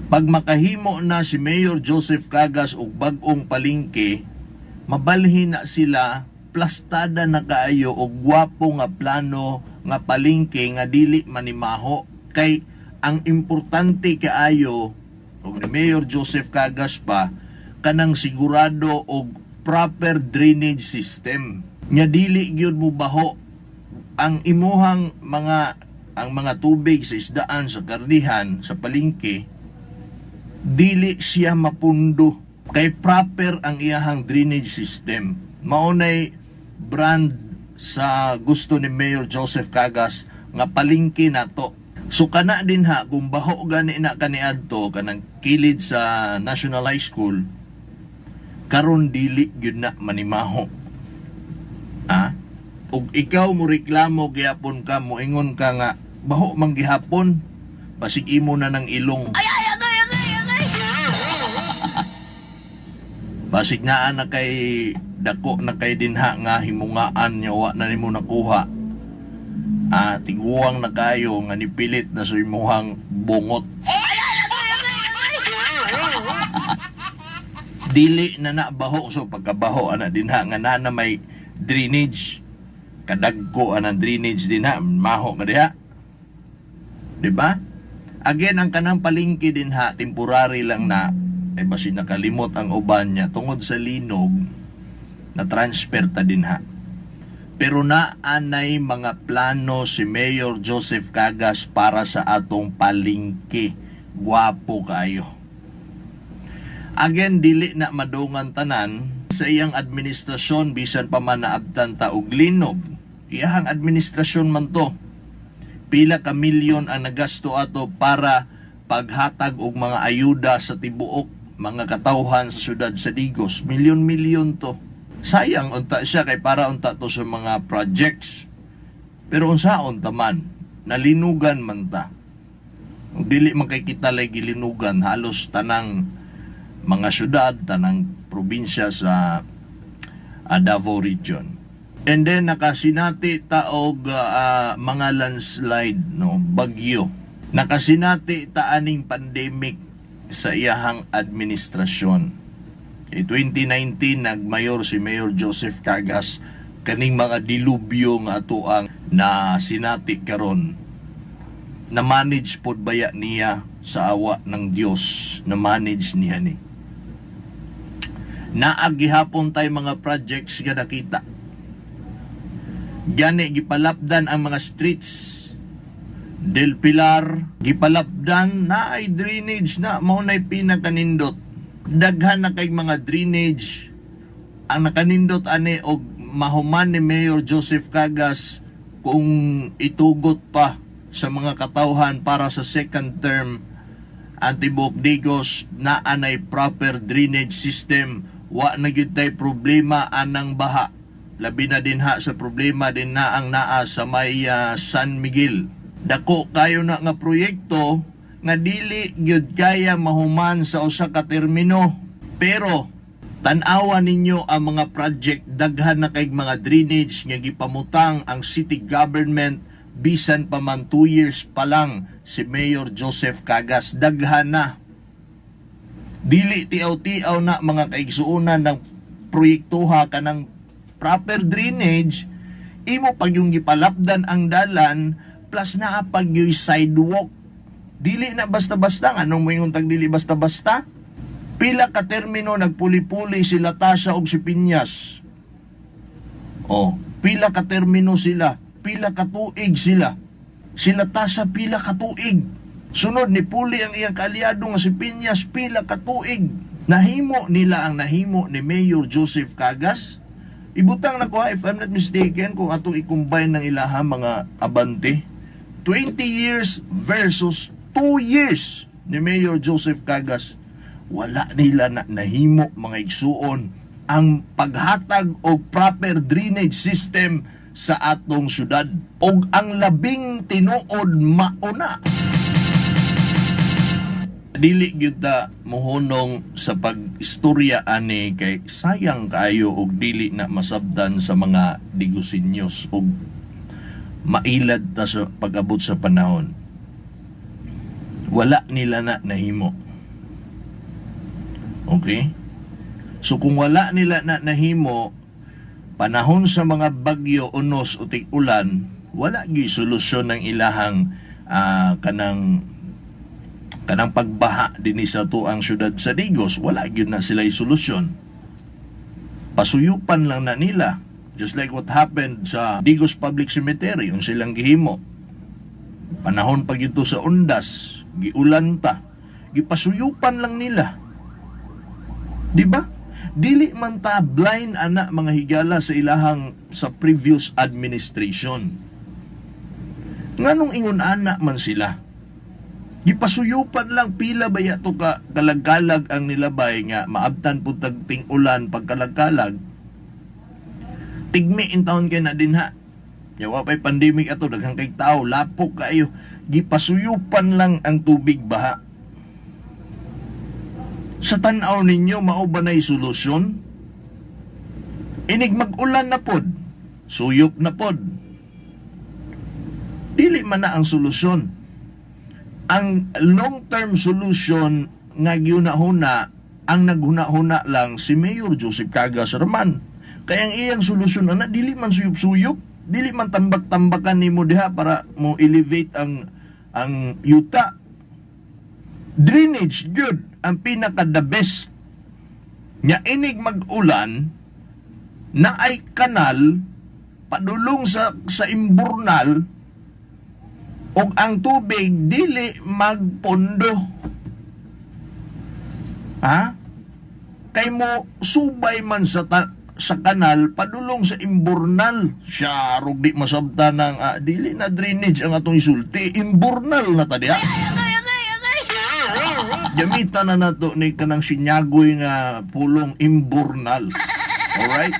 Pag makahimo na si Mayor Joseph Cagas og bag-ong palengke, mabalhin na sila, plastada na kaayo og gwapo nga plano nga palengke nga dili manimaho, kay ang importante kaayo og ni Mayor Joseph Cagas pa kanang sigurado og proper drainage system nya dili gyud mo baho ang imuhang mga ang mga tubig sa isdaan, sa karnihan, sa palengke. Dili siya mapundo kay proper ang iyahang drainage system. Maunay brand sa gusto ni Mayor Joseph Cagas nga palengke nato. So kana din ha, kung baho gani na kaniadto kanang kilid sa National High School, karon dili gyud na manimaho. Ah, ug ikaw mo reklamo gihapon ka, moingon ka nga baho man gihapon, basig imo na ng ilong. Ay, ay, agay, agay, agay! Basig naa na kay dako na kay dinha nga himungaan nya wa na nimo nakuha. Ah, tiguang na kayo nga nipilit na sa imuhang bungot. Dili na na baho, so pagkabaho ana dinha nga na na may drainage. Kadagko anang drainage dinha, maho ka diha. Di ba? Again, ang kanang palengke dinha, temporary lang na, ay basin nakalimot ang uban niya tungod sa linog na transfer ta dinha. Pero naanay mga plano si Mayor Joseph Cagas para sa atong palengke. Gwapo kayo. Again, dili na madungan tanan sa iyang administrasyon, bisan pa man naabtan ta og linog. Iyahang administrasyon man to. Pila ka milyon ang nagasto ato para paghatag og mga ayuda sa tibuok mga katawhan sa syudad sa Digos. Milyon-milyon to. Sayang unta siya kay para unta to sa mga projects. Pero unsaon ta man, nalinugan man ta. Ug dili man kay kita lay gilinugan, halos tanang mga syudad, tanang probinsya sa Davao Region. And then nakasinati ta og mga landslide, no, bagyo. Nakasinati ta aning pandemic sa iyahang administrasyon. Eh, 2019 nagmayor si Mayor Joseph Cagas, kaning mga dilubyo nga atoang na sinati karon, na manage pod baya niya? Sa awa ng Dios, na manage niya ni. Naa gihapon tay mga projects nga nakita. Gani gipalapdan ang mga streets Del Pilar, gipalapdan na ay drainage na mao nay pinakanindot. Daghan na kay mga drainage ang nakanindot ani, og mahuman ni Mayor Joseph Cagas, kung itugot pa sa mga katawhan para sa second term, ang tibuok Digos na anay proper drainage system, wa na gyud tay problema anang baha, labi na dinha sa problema din na ang naa sa may San Miguel. Dako kayo na nga proyekto nga dili gyud kaya mahuman sa usa ka termino, pero tan-awa ninyo ang mga project, daghan na kay mga drainage nga gipamutang ang city government bisan pa man 2 years pa lang si Mayor Joseph Cagas. Daghan na. Dili tiaw-tiaw na, mga kaigsuonan, ng proyektuha kanang proper drainage, imo pag yung gipalapdan ang dalan plus naa pag yung sidewalk. Dili na basta-basta. Anong moingon tag dili basta-basta? Pila ka termino nagpuli-puli sila Tasha og si Piñas? Oh, pila ka termino sila, pila ka tuig sila. Sila Tasha, pila ka tuig. Sunod ni puli ang iyang kaalyado nga si Piñas, pila ka tuig. Nahimo nila ang nahimo ni Mayor Joseph Cagas? Ibutang na ko ha, if I'm not mistaken, kung atong i-combine ng ilaha mga abante, 20 years versus 2 years ni Mayor Joseph Cagas. Wala nila na nahimo, mga igsuon, ang paghatag og proper drainage system sa atong syudad. Og ang labing tinuod, mauna. Dili gyud ta mohunong sa pag-istorya ani kay sayang kaayo og dili na masabdan sa mga Digusenyos og mailad ta sa pag-abot sa panahon. Wala nila na nahimo. Okay? So kung wala nila na nahimo, panahon sa mga bagyo, unos o tig-ulan, wala gi solusyon ng ilahang kanang kanang pagbaha dinhi sa atuang syudad sa Digos. Wala gyud na sila solusyon. Pasuyupan lang na nila, just like what happened sa Digos Public Cemetery. Yung silang gihimo panahon pag ito sa undas, giulan ta, gipasuyupan lang nila, di ba? Dili man ta blind ana, mga higala, sa ilahang sa previous administration. Nganong ingon ana man sila? Gipasuyupan lang. Pila ba to ka kalagkalag ang nilabay nga maabtan pud tag ting-ulan? Pagkalagkalag, tigmi in taon kay na dinha. Yawa pa'y pandemic ato, daghang kay tao, lapok kayo. Gipasuyupan lang ang tubig baha. Sa tan-aw ninyo, mao ba na'y solusyon? Inig mag-ulan na pod, suyop na pod. Dili man na ang solusyon. Ang long-term solution nga giunahuna, ang naghuna-huna lang si Mayor Joseph Cagas Raman. Kaya ang iyang solusyon ana, dili man suyop-suyop, dili man tambak-tambakan nimo diha para mo elevate ang yuta. Drainage good ang pinaka the best. Nya inig mag-ulan na ay kanal padulong sa imburnal ug ang tubig dili magpondo. Ha? Kay mo subay man sa kanal padulong sa imburnal. Siya rog di masabta ng dili na drainage ang atong isulti, imburnal na ta diha. Gamitan na nato ni kanang sinyagoy nga pulong, imburnal. Alright?